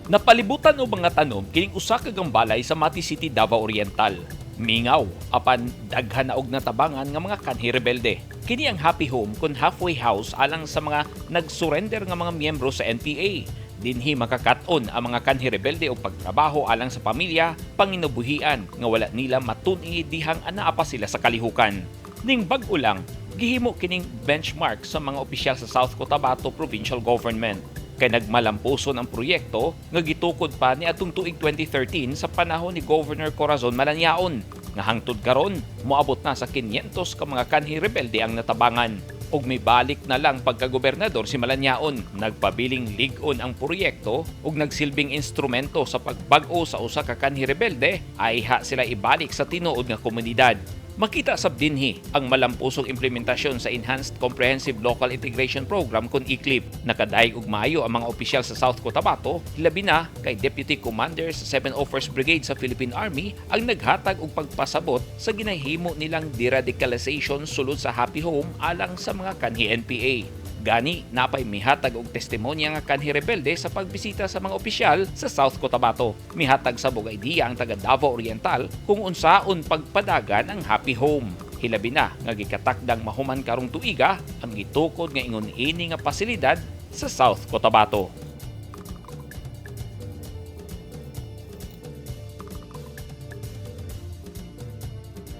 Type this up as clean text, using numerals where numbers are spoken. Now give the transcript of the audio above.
Napalibutan og mga tanom kining usa ka gambalay sa Mati City, Davao Oriental. Mingaw apan daghan na og natabangan nga mga kanhi rebelde. Kini ang Happy Home kon halfway house alang sa mga nagsurrender nga mga miyembro sa NPA. Dinhi makakat-on ang mga kanhi rebelde og pagtrabaho alang sa pamilya, panginabuhian nga wala nila matun-i dihang anaa pa sila sa kalihukan. Ning bag-o lang, gihimo kining benchmark sa mga opisyal sa South Cotabato Provincial Government kay nagmalampuson ang proyekto nga gitukod pa ni atong tuig 2013 sa panahon ni Governor Corazon Malanyaon, nga hangtod karon moabot na sa 500 ka mga kanhi rebelde ang natabangan. Ug mibalik na lang pagkagobernador si Malanyaon, nagpabiling lig-on ang proyekto ug nagsilbing instrumento sa pagbag-o sa usa ka kanhi rebelde ayha sila ibalik sa tinuod nga komunidad. Makita sab dinhi ang malampusong implementasyon sa Enhanced Comprehensive Local Integration Program kon ECLIP. Nakadayeg og maayo ang mga opisyal sa South Cotabato, labi na kay Deputy Commander sa 701st Brigade sa Philippine Army ang naghatag og pagpasabot sa ginahimo nilang deradicalization sulod sa Happy Home alang sa mga kanhi NPA. Gani, napay mihatag og testimonya nga kanhi rebelde sa pagbisita sa mga opisyal sa South Cotabato. Mihatag sa og idea ang taga Davao Oriental kung unsaon pagpadagan ang Happy Home. Hilabi na nga gikatakdang mahuman karong tuiga ang gitukod nga ingon ini nga pasilidad sa South Cotabato.